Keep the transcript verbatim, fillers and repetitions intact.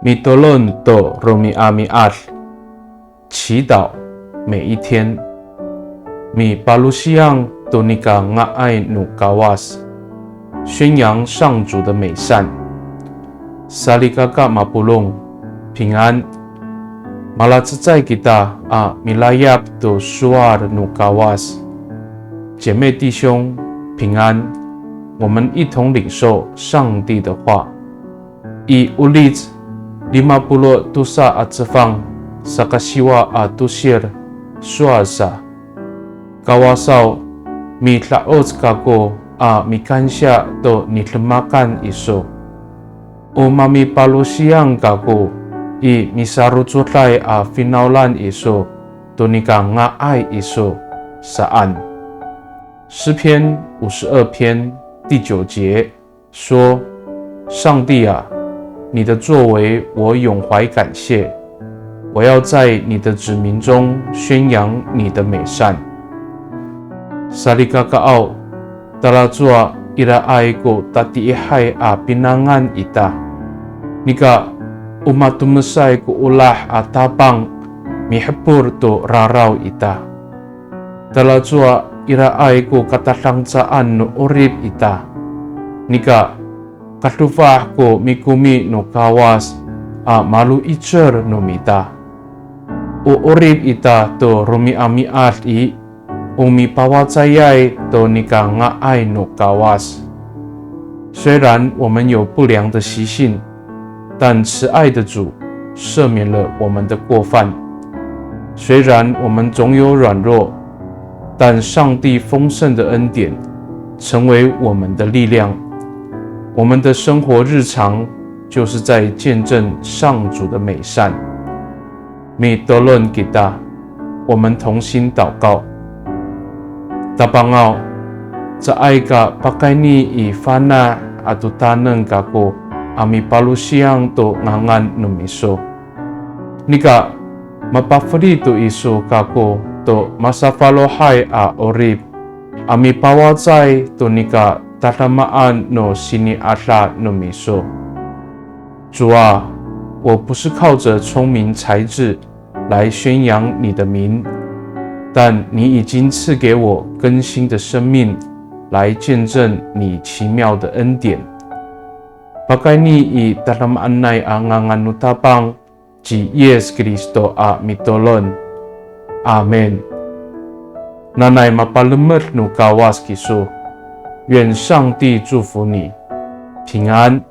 Mitolon to romi'ami'ad. 祈祷每一天。Mipalosiyang to nika nga'ay no Kawas. 宣扬上主的美善。Salikaka mapolong, 平安。Malacecay kita a milayap to sowal no Kawas. 姐妹弟兄，平安。我们一同领受上帝的话。I Olic lima polo' tosa a cefang, saka siwa a tosil, sowal sa. Kawasaw, mida'oc kako a mikansiya to nidemakan iso. O mamipalosiyang kako i misarocoday a finawlan iso to nika nga'ay iso, saan. 诗篇五十二篇第九节。 说：上帝啊，你的作为我永怀感谢，我要在你的子民中宣扬你的美善。Salikakaaw, talacowa iraay ko tatiihay a pinangan ita. Nika o matomesay ko olah a Tapang mihepol to raraw ita. Talacowa iraay ko katadangcaan no 'orip ita. Nika, kadofah ko mikomi no Kawas a malo'icel no mita. O 'orip ita to romi'ami'ad i, o mipawacayay to nika nga'ay no Kawas. 虽然我们有不良的习性， 但慈爱的主赦免了我们的过犯。虽然我们总有软弱，但上帝丰盛的恩典成为我们的力量。我们的生活日常就是在见证上主的美善。Mitolon kita, 我们同心祷告。Tapangaw, caay ka pakayni i fana' ato taneng kako a mipalosiyang to ngangan no miso. Nika, mapafeli to iso kako to masafalohay a 'orip a mipawacay to nika tadamaan no sini'ada no miso. 主啊，我不是靠着聪明才智来宣扬你的名，但你已经赐给我更新的生命，来见证你奇妙的恩典。Pakayni i tadamaanay a ngangan no Tapang ci Yis Kristo a mitolon. Amin. Nanay mapalemed no Kawas kiso. 愿上帝祝福你，平安。